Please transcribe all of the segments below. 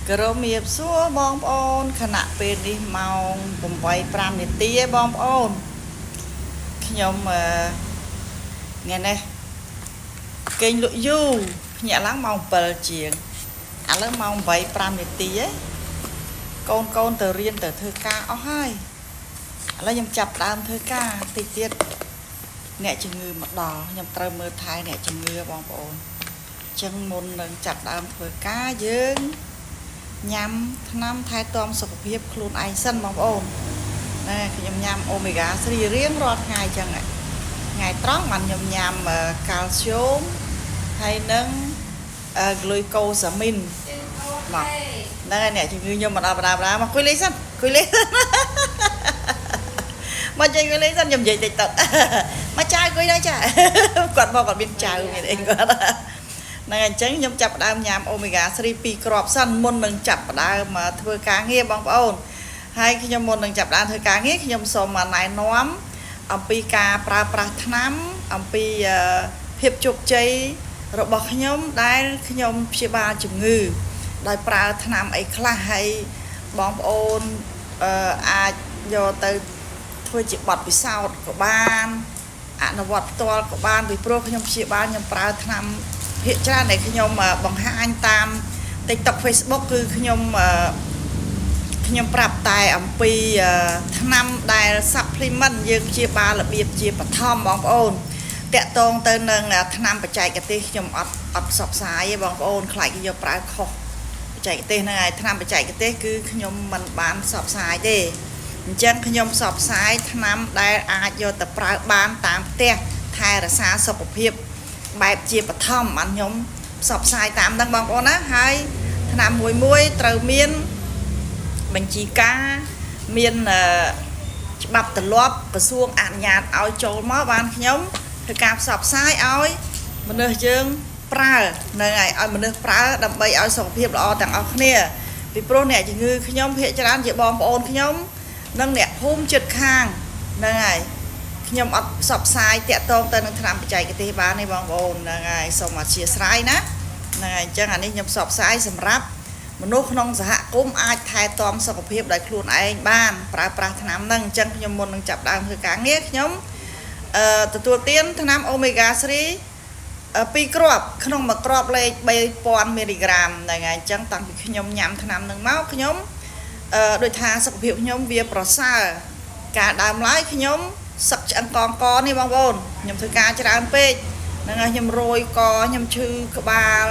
គោរពជំរាបសួរបងប្អូនខណៈពេលនេះម៉ោង8:05នាទីឯងបងប្អូនខ្ញុំអឺថ្ងៃនេះគេងលក់យូរភ្ញាក់ឡើងម៉ោង7ជាងឥឡូវម៉ោង8:05នាទីឯងកូនកូនទៅរៀនទៅធ្វើការអស់ហើយឥឡូវខ្ញុំចាប់ដើមធ្វើការតិចទៀតអ្នកជំងឺមកដល់ខ្ញុំត្រូវមើលថែអ្នកជំងឺបងប្អូនអញ្ចឹងមុននឹងចាប់ដើមធ្វើការយើងញ៉ាំថ្នាំថែទាំសុខភាពខ្លួនឯងសិនបងប្អូនណែខ្ញុំញ៉ាំអូមេហ្គា3រៀងរាល់ថ្ងៃអញ្ចឹងថ្ងៃត្រង់បានខ្ញុំញ៉ាំកាល់ស្យូមហើយនឹងក្លុយកូសាមីនមកហ្នឹងហើយអ្នកជំងឺខ្ញុំមកដល់បដាបដាមកគួយលេងសិនគួយលេងមកចេញគួយលេងសិនខ្ញុំនិយាយតិចតមកចៅគួយដល់ចាគាត់មកគាត់មានចៅមានអីគាត់ហ្នឹងហើយអញ្ចឹងខ្ញុំចាប់ផ្ដើមញ៉ាំអូមេហ្គា3 2គ្រាប់សិនមុននឹងចាប់ផ្ដើមធ្វើការងារបងប្អូនហើយខ្ញុំមុននឹងចាប់ផ្ដើមធ្វើការងារខ្ញុំសូមណែនាំអំពីការប្រើប្រាស់ថ្នាំអំពីភាពជោគជ័យរបស់ខ្ញុំដែលខ្ញុំព្យាបាលជំងឺដោយប្រើថ្នាំអីខ្លះហើយបងប្អូនអាចយកទៅធ្វើជាបទពិសោធន៍ក៏បានអនុវត្តផ្ទាល់ក៏បានពីព្រោះខ្ញុំព្យាបាលខ្ញុំប្រើថ្នាំភាគច្រើនដែលខ្ញុំបង្ហាញតាម TikTok Facebook គឺខ្ញុំប្រាប់តែអំពីថ្នាំដែល supplement យើងព្យាបាលរបៀបជាបឋមបងប្អូនតាក់ទងទៅនឹងថ្នាំបច្ចេកទេសខ្ញុំអត់ផ្សព្វផ្សាយទេបងប្អូនខ្លាចគេយកប្រើខុសបច្ចេកទេសហ្នឹងហើយថ្នាំបច្ចេកទេសគឺខ្ញុំមិនបានផ្សព្វផ្សាយទេអញ្ចឹងខ្ញុំផ្សព្វផ្សាយថ្នាំដែលអាចយកទៅប្រើបានតាមផ្ទះថែរក្សាសុខភាពបែបជាបឋមបានខ្ញុំផ្សព្វផ្សាយតាមហ្នឹងបងប្អូនណាហើយថ្នាំមួយមួយត្រូវមានបញ្ជីការមានច្បាប់ទម្លាប់ក្រសួងអនុញ្ញាតឲ្យចូលមកបានខ្ញុំធ្វើការផ្សព្វផ្សាយឲ្យមនុស្សយើងប្រើហ្នឹងហើយឲ្យមនុស្សប្រើដើម្បីឲ្យសុខភាពល្អទាំងអស់គ្នាពីព្រោះអ្នកជំងឺខ្ញុំភាគច្រើនជាបងប្អូនខ្ញុំនិងអ្នកភូមិជិតខាងហ្នឹងហើយខ្ញុំអត់ផ្សព្វផ្សាយតាក់ទងទៅនឹងថ្នាំបច្ចេកទេសបានទេបងប្អូនហ្នឹងហើយសូមអធ្យាស្រ័យណាហ្នឹងហើយអញ្ចឹងអានេះខ្ញុំផ្សព្វផ្សាយសម្រាប់មនុស្សក្នុងសហគមន៍អាចថែទាំសុខភាពដោយខ្លួនឯងបានប្រើប្រាស់ថ្នាំហ្នឹងអញ្ចឹងខ្ញុំមុននឹងចាប់ដើមធ្វើការងារខ្ញុំទទួលទានថ្នាំអូមេហ្គា3 2គ្រាប់ក្នុងមួយគ្រាប់លេខ3000មីលីក្រាមហ្នឹងហើយអញ្ចឹងតាំងពីខ្ញុំញ៉ាំថ្នាំហ្នឹងមកខ្ញុំដូចថាសុខភាពខ្ញុំវាប្រសើរការដើមឡើយខ្ញុំសឹកឆ្អឹងកងកនេះបងប្អូនខ្ញុំធ្វើការច្រើនពេកហ្នឹងហើយខ្ញុំរយកខ្ញុំឈឺក្បាល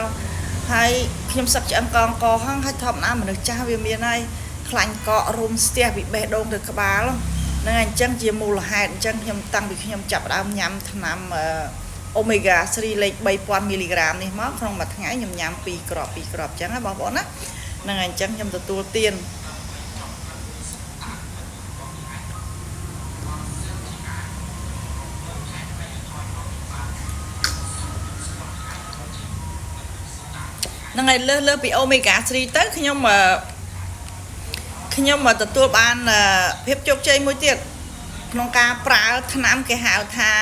ហើយខ្ញុំសឹកឆ្អឹងកងកហងហើយធម្មតាមនុស្សចាស់វាមានហើយខ្លាញ់កករុំស្ទះពីបេះដូងទៅក្បាលហ្នឹងហើយអញ្ចឹងជាមូលហេតុអញ្ចឹងខ្ញុំតាំងពីខ្ញុំចាប់ដើមញ៉ាំថ្នាំអូមេហ្គា3លេខ3000មីលីក្រាមនេះមកក្នុងមួយថ្ងៃខ្ញុំញ៉ាំ2គ្រាប់2គ្រាប់អញ្ចឹងណាបងប្អូនណាហ្នឹងហើយអញ្ចឹងខ្ញុំទទួលទានហ្នឹងហើយលើសពីអូមេហ្គា3ទៅខ្ញុំទទួលបានភាពជោគជ័យមួយទៀតក្នុងការប្រើថ្នាំគេហៅថា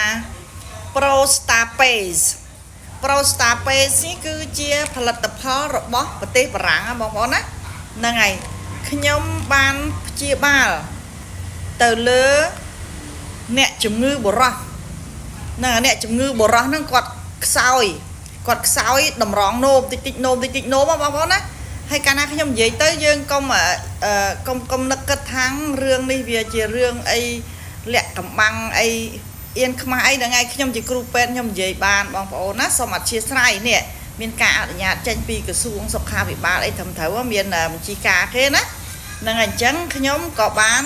Prostapase Prostapase នេះគឺជាផលិតផលរបស់ប្រទេសបារាំងបងប្អូនណាហ្នឹងហើយខ្ញុំបានព្យាបាលទៅលើអ្នកជំងឺបុរសហ្នឹងអ្នកជំងឺបុរសហ្នឹងគាត់ខ្សោយតម្រងនោមតិចតិចនោមតិចតិចនោមបងប្អូនណាហើយកាលណាខ្ញុំនិយាយទៅយើងកុំនឹកគិតថារឿងនេះវាជារឿងអីលាក់កំបាំងអីអៀនខ្មាស់អីហ្នឹងហើយខ្ញុំជាគ្រូពេទ្យខ្ញុំនិយាយបានបងប្អូនណាសូមអធ្យាស្រ័យនេះមានការអនុញ្ញាតចេញពីក្រសួងសុខាភិបាលអីត្រឹមត្រូវមានបញ្ជីការគេណាហ្នឹងហើយអញ្ចឹងខ្ញុំក៏បាន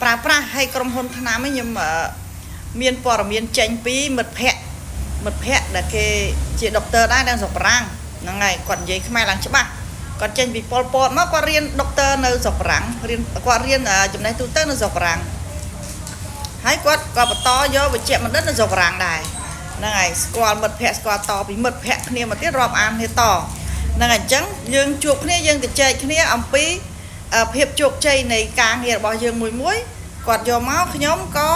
ប្រើប្រាស់ឲ្យក្រុមហ៊ុនថ្នាំនេះខ្ញុំមានព័ត៌មានចេញពីមិត្តភ័ក្តិដែលគេជាដុកទ័រដែរនៅស្រុកបារាំងហ្នឹងហើយគាត់និយាយខ្មែរឡើងច្បាស់គាត់ចេញពីប៉ុលពតមកគាត់រៀនដុកទ័រនៅស្រុកបារាំងគាត់រៀនចំណេះទូទៅនៅស្រុកបារាំងហើយគាត់ក៏បន្តយកវិជ្ជបណ្ឌិតនៅស្រុកបារាំងដែរហ្នឹងហើយស្គាល់មិត្តភ័ក្តិស្គាល់តពីមិត្តភ័ក្តិគ្នាមកទៀតរាប់អានគ្នាតហ្នឹងហើយអញ្ចឹងយើងជួបគ្នាយើងទៅចែកគ្នាអំពីភាពជោគជ័យនៃការងាររបស់យើងមួយមួយគាត់យកមកខ្ញុំក៏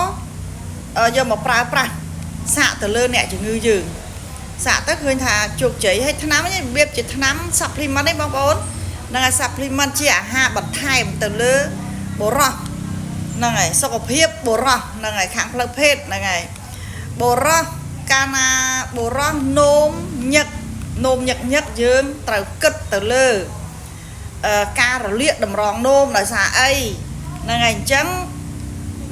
យកមកប្រើប្រាស់សាកទៅលើអ្នកជំងឺយើងសាកទៅឃើញថាជោគជ័យហើយថ្នាំនេះរបៀបជាថ្នាំ supplement នេះបងប្អូន ហ្នឹងហើយ supplement ជាអាហារបន្ថែមទៅលើបុរសហ្នឹងហើយសុខភាពបុរសហ្នឹងហើយខាងផ្លូវភេទហ្នឹងហើយបុរសកាលណាបុរសនោមញឹកនោមញឹកញឹកយើងត្រូវគិតទៅលើការរលាកតម្រងនោមដោយសារអីហ្នឹងហើយអញ្ចឹង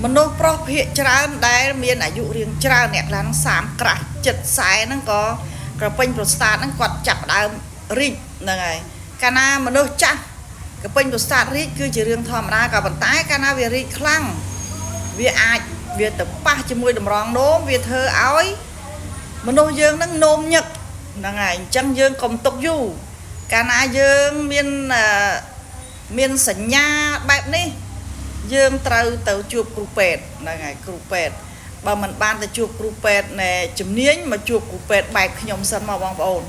មនុស្សប្រុសភាគច្រើនដែលមានអាយុរៀងច្រើនអ្នកខ្លះហ្នឹង30ក្រាស់ចិត្ត40ហ្នឹងក៏ក្រពេញប្រូស្តាតហ្នឹងគាត់ចាប់ផ្ដើមរីកហ្នឹងហើយកាលណាមនុស្សចាស់ក្រពេញប្រូស្តាតរីកគឺជារឿងធម្មតាក៏ប៉ុន្តែកាលណាវារីកខ្លាំងវាអាចវាទៅប៉ះជាមួយតម្រងនោមវាធ្វើឲ្យមនុស្សយើងហ្នឹងនោមញឹកហ្នឹងហើយអញ្ចឹងយើងកុំទុកយូរកាលណាយើងមានសញ្ញាបែបនេះយើងត្រូវទៅជួបគ្រូពេទ្យហ្នឹងហើយគ្រូពេទ្យបើមិនបានទៅជួបគ្រូពេទ្យណែជំនាញមកជួបគ្រូពេទ្យបែបខ្ញុំសិនមកបងប្អូន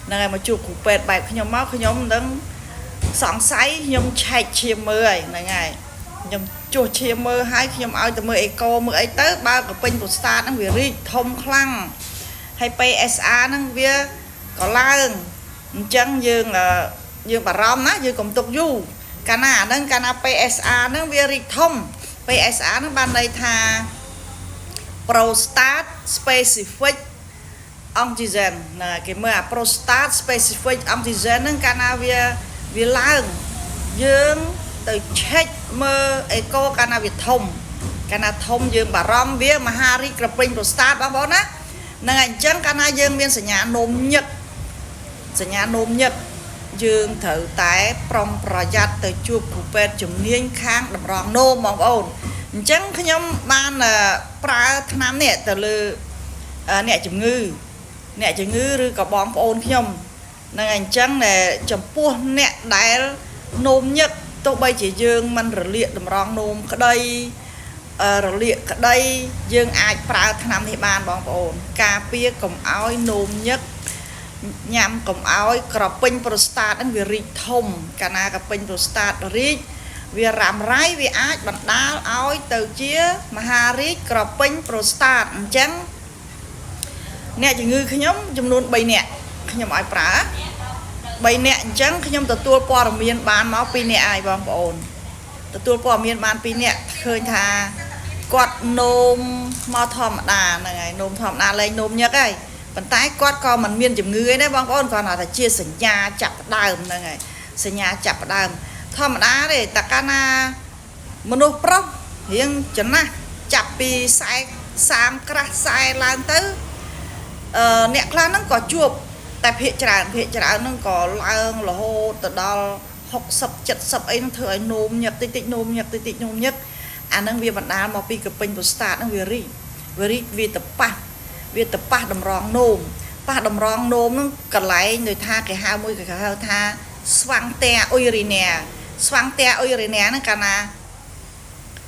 ហ្នឹងហើយមកជួបគ្រូពេទ្យបែបខ្ញុំមកខ្ញុំនឹងសង្ស័យខ្ញុំឆែកឈាមមើលហើយហ្នឹងហើយខ្ញុំជួសឈាមមើលហើយខ្ញុំឲ្យទៅមើលអេកូមើលអីទៅបើក្រពេញប្រូស្តាតហ្នឹងវារីកធំខ្លាំងហើយ PSA ហ្នឹងវាក៏ឡើងអញ្ចឹងយើងយើងបារម្ភណាយើងកុំទុកយូរកាលណាអាហ្នឹងកាលណា PSA ហ្នឹងវារីកធំ PSA ហ្នឹងបានន័យថា prostate specific antigen ណាគេមើលអា prostate specific antigen ហ្នឹងកាលណាវាឡើងយើងទៅ check មើលអេកូកាលណាវាធំកាលណាធំយើងបារម្ភវាមហារីកក្រពេញ prostate បងប្អូនណាហ្នឹងហើយអញ្ចឹងកាលណាយើងមានសញ្ញានោមញឹកសញ្ញានោមញឹកយើងត្រូវតែប្រុងប្រយ័ត្នទៅជួបគ្រូពេទ្យជំនាញខាងតម្រងនោមបងប្អូនអញ្ចឹងខ្ញុំបានប្រើថ្នាំនេះទៅលើអ្នកជំងឺអ្នកជំងឺឬក៏បងប្អូនខ្ញុំហ្នឹងហើយអញ្ចឹងចំពោះអ្នកដែលនោមញឹកទោះបីជាយើងមិនរលាកតម្រងនោមក្តីរលាកក្តីយើងអាចប្រើថ្នាំនេះបានបងប្អូនការពារកុំឲ្យនោមញឹកញ៉ាំកុំឲ្យក្រពេញប្រូស្តាតហ្នឹងវារីកធំកាលណាក្រពេញប្រូស្តាតរីកវារ៉ាំរ៉ៃវាអាចបណ្ដាលឲ្យទៅជាមហារីកក្រពេញប្រូស្តាតអញ្ចឹងអ្នកជំងឺខ្ញុំចំនួន3នាក់ខ្ញុំឲ្យប្រើ3នាក់អញ្ចឹងខ្ញុំទទួលព័ត៌មានបានមក2នាក់ហើយបងប្អូនទទួលព័ត៌មានបាន2នាក់ឃើញថាគាត់នោមមកធម្មតាហ្នឹងហើយនោមធម្មតាលែងនោមញឹកហើយប៉ុន្តែគាត់ក៏មិនមានជំងឺអីដែរបងប្អូនគ្រាន់តែជាសញ្ញាចាប់ផ្ដើមហ្នឹងហើយសញ្ញាចាប់ផ្ដើមធម្មតាទេតែកាលណាមនុស្សប្រុសរៀងចំណាស់ចាប់ពី40 30ក្រាស់40ឡើងទៅអ្នកខ្លះហ្នឹងក៏ជួបតែភាកច្រើនហ្នឹងក៏ឡើងរហូតទៅដល់60 70អីហ្នឹងធ្វើឲ្យនោមញឹកតិចតិចនោមញឹកតិចតិចនោមញឹកអាហ្នឹងវាបណ្ដាលមកពីក្រពេញប្រូស្តាតហ្នឹងវារីកវាទៅប៉ះតម្រងនោមប៉ះតម្រងនោមហ្នឹងកន្លែងដូចថាគេហៅមួយគេហៅថាស្វាំងតែអ៊ុយរីណែស្វាំងតែអ៊ុយរីណែហ្នឹងកាលណា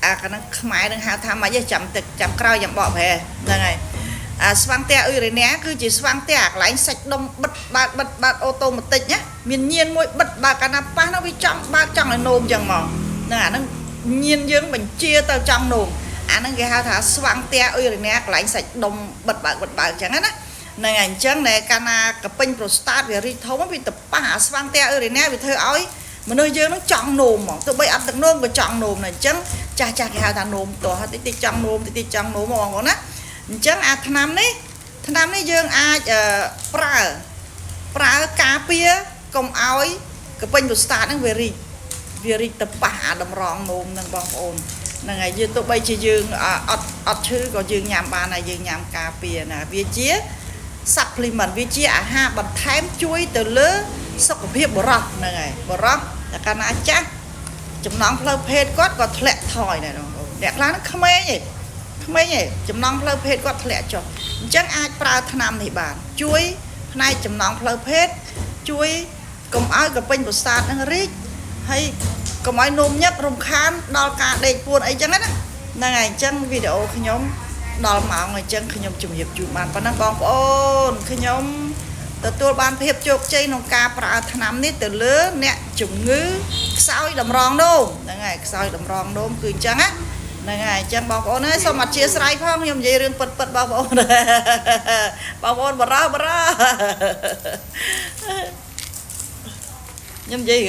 អាកាលហ្នឹងខ្មែរនឹងហៅថាម៉េចទេចាំទឹកចាំក្រោយចាំបកប្រែហ្នឹងហើយអាស្វាំងតែអ៊ុយរីណែគឺជាស្វាំងតែអាកន្លែងសាច់ដុំបិទបើកបិទបើក automatic ណាមានញៀនមួយបិទបើកកាលណាប៉ះហ្នឹងវាចង់បើកចង់ឲ្យនោមចឹងហ្មងហ្នឹងអាហ្នឹងញៀនយើងបញ្ជាទៅចង់នោមអាហ្នឹងគេហៅថាស្វាំងតែអ៊ុយរីណែកន្លែងសាច់ដុំបិទបើកបិទបើកចឹងណាហ្នឹងហើយអញ្ចឹងណែកាលណាក្រពេញប្រូស្តាតវារីកធំវាទៅប៉ះអាស្វាំងតែអ៊ុយរីណែវាធ្វើឲ្យមនុស្សយើងហ្នឹងចង់នោមហ្មងទោះបីអត់ទឹកនោមក៏ចង់នោមដែរអញ្ចឹងចាស់ចាស់គេហៅថានោមទាស់តិចតិចចង់នោមតិចតិចចង់នោមបងប្អូនណាអញ្ចឹងអាថ្នាំនេះយើងអាចប្រើការពារកុំឲ្យក្រពេញប្រូស្តាតហ្នឹងវារីកទៅប៉ះអាតម្រងនោមហ្នឹងបងប្អូនហ្នឹងហើយយើងទោះបីជាយើងអត់ឈឺក៏យើងញ៉ាំបានដែរយើងញ៉ាំការពារណាវាជា supplement វាជាអាហារបន្ថែមជួយទៅលើសុខភាពបុរសហ្នឹងហើយបុរសតែកាលណាចាស់ចំណងផ្លូវភេទគាត់ក៏ធ្លាក់ថយដែរបងប្អូនអ្នកខ្លះហ្នឹងក្មេងឯងចំណងផ្លូវភេទគាត់ធ្លាក់ចុះអញ្ចឹងអាចប្រើថ្នាំនេះបានជួយផ្នែកចំណងផ្លូវភេទជួយកុំឲ្យក្រពេញប្រូស្តាតហ្នឹងរីកហើយកុំឲ្យនោមញឹករំខានដល់ការដេកពួនអីចឹងណាហ្នឹងហើយអញ្ចឹងវីដេអូខ្ញុំដល់ម៉ោងអញ្ចឹងខ្ញុំជំរាបជូនបានប៉ុណ្ណឹងបងប្អូនខ្ញុំទទួលបានភាពជោគជ័យក្នុងការប្រើថ្នាំនេះទៅលើអ្នកជំងឺខ្សោយតម្រងនោមហ្នឹងហើយខ្សោយតម្រងនោមគឺអញ្ចឹងណាហ្នឹងហើយអញ្ចឹងបងប្អូនអើយសូមអធ្យាស្រ័យផងខ្ញុំនិយាយរឿងពិតៗបងប្អូនបងប្អូនបរោះខ្ញុំនិយាយ